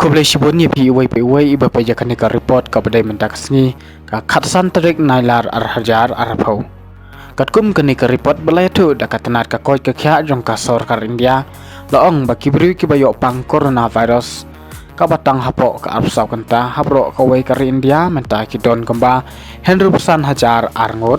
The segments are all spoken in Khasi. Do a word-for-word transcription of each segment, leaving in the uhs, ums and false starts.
Khublei shibun ïa phi iwei pa iwei iba peit ïa kane ka report kaba dei mynta ka sngi, ka khatsan tarik Nailar ar hajar arphew. Katkum kane ka report ba la ïathuh da ka tnat ka koit ka khiah jong ka sorkar India, la ong ba ki briew kiba ïoh pang coronavirus kaba tang hapoh ka arphew saw kynta ha baroh kawei ka ri India mynta ki don kumba hynriewphew san hajar ar ngut,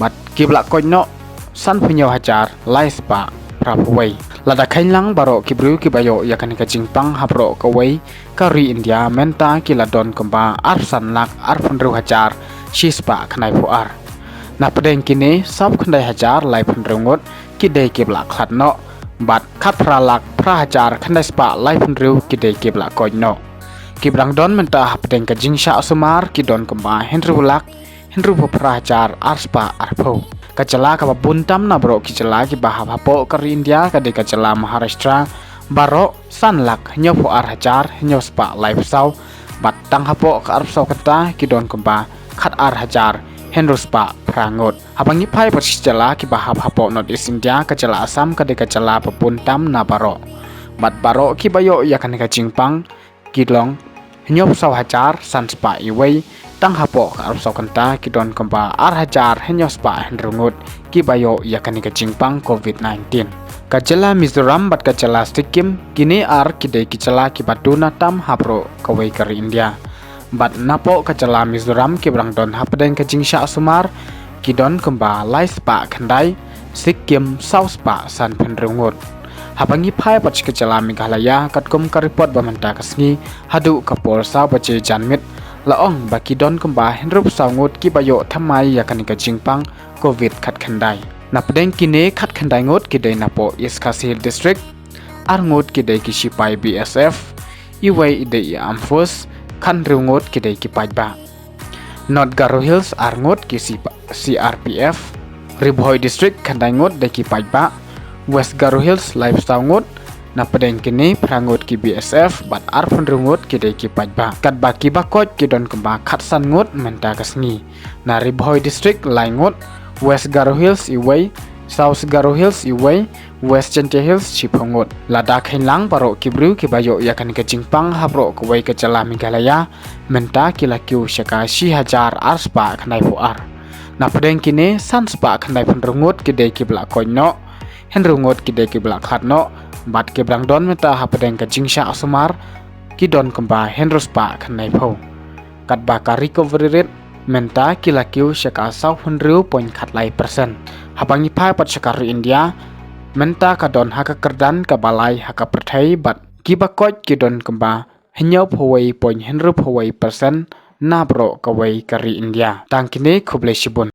bad kiba la koit noh sanphew hynñiew hajar lai spah phraphew wei. Lada kheiñ lang baroh ki briew kiba ïoh ïa kane ka jingpang ha baroh kawei ka ri India mynta ki la don kumba arphew san lak arphew hynriew hajar shi spah khyndaiphew ar. Na pdeng kine, sawphew khyndai hajar laiphew hynriew ngut ki dei kiba la khlad noh, bad khatphra lak phra hajar khyndai spah laiphew hynriew ki dei kiba la koit noh. Kiba dang don mynta hapdeng ka jingshah sumar ki don kumba hynriew lak hynriewphew phra hajar ar spah arphew. Ka jylla kaba bun tam na baroh ki jylla kiba hap hapoh ka ri India ka dei ka jylla Maharashtra, baroh san lak hynñiewphew ar hajar hynñiew spah laiphew saw, bad tang hapoh ka arphew saw kynta ki don kumba khatar hajar hynriew spah phra ngut. Haba ngi phai pat sha ki jylla kiba hap hapoh North East India, ka jylla Assam ka dei ka jylla ba bun tam na baroh. Bad baroh kiba ïoh ïa kane ka jingpang ki long hynñiewphew saw hajar san spah iwei, tang hapoh ka arphew saw kynta ki don kumba ar hajar hynñiew spah hynriew ngut kiba ïoh ïa kane ka jingpang covid nineteen. Ka jylla Mizoram bad ka jylla Sikkim, kine ar ki dei ki jylla kiba duna tam ha baroh kawei ka ri India. Bad napoh ka jylla Mizoram kiba dang don hapdeng ka jingshah sumar ki don kumba lai spah khyndai, Sikkim saw spah sanphew hynriew ngut. Haba ngi phai pat sha ka jylla Meghalaya, katkum ka report ba mynta ka sngi haduh ka por saw baje janmiet, la ong ba ki don kumba hynriewphew saw ngut kiba ïoh thymmai ïa kane ka jingpang covid khatkhyndai. Na pdeng kine, khatkhyndai ngut ki dei napoh East Khasi Hills District, ar ngut ki dei ki shipai B S F, iwei i dei i Armed Force, khathynriew ngut ki dei ki paidbah. North Garo Hills, ar ngut ki C R P F. Ri Bhoi District, khyndai ngut dei ki paidbah. West Garo Hills, laiphew saw ngut. Na pdeng kine, phra ngut ki B S F bad arphew hynriew ngut ki dei ki paidbah. Katba kiba koit ki don kumba khatsan ngut mynta ka sngi. Na Ri Bhoi District, lai ngut. West Garo Hills, iwei. South Garo Hills, iwei. West Jaintia Hills, shiphew ngut. Lada kheiñ lang baroh ki briew kiba ïoh ïa kane ka jingpang ha baroh kawei ka jylla Meghalaya mynta ki la kiew sha ka shi hajar ar spah khyndaiphew ar. Na pdeng kine, san spah khyndaiphew hynriew ngut ki dei kiba la koit noh, hynriew ngut ki dei kiba la khlad noh, bad kiba dang don mynta hapdeng ka jingshah sumar ki don kumba hynriew spah khyndaiphew. Katba ka recovery rate mynta ki la kiew sha ka sawphew hynriew point khatlai percent. Haba ngi phai pat sha ka ri India, mynta ka don ha ka kyrdan kaba lai ha ka pyrthei bad kiba koit ki don kumba hynñiewphew wei point hynriewphew wei percent na baroh kawei ka ri India. Tang kine, khublei shibun.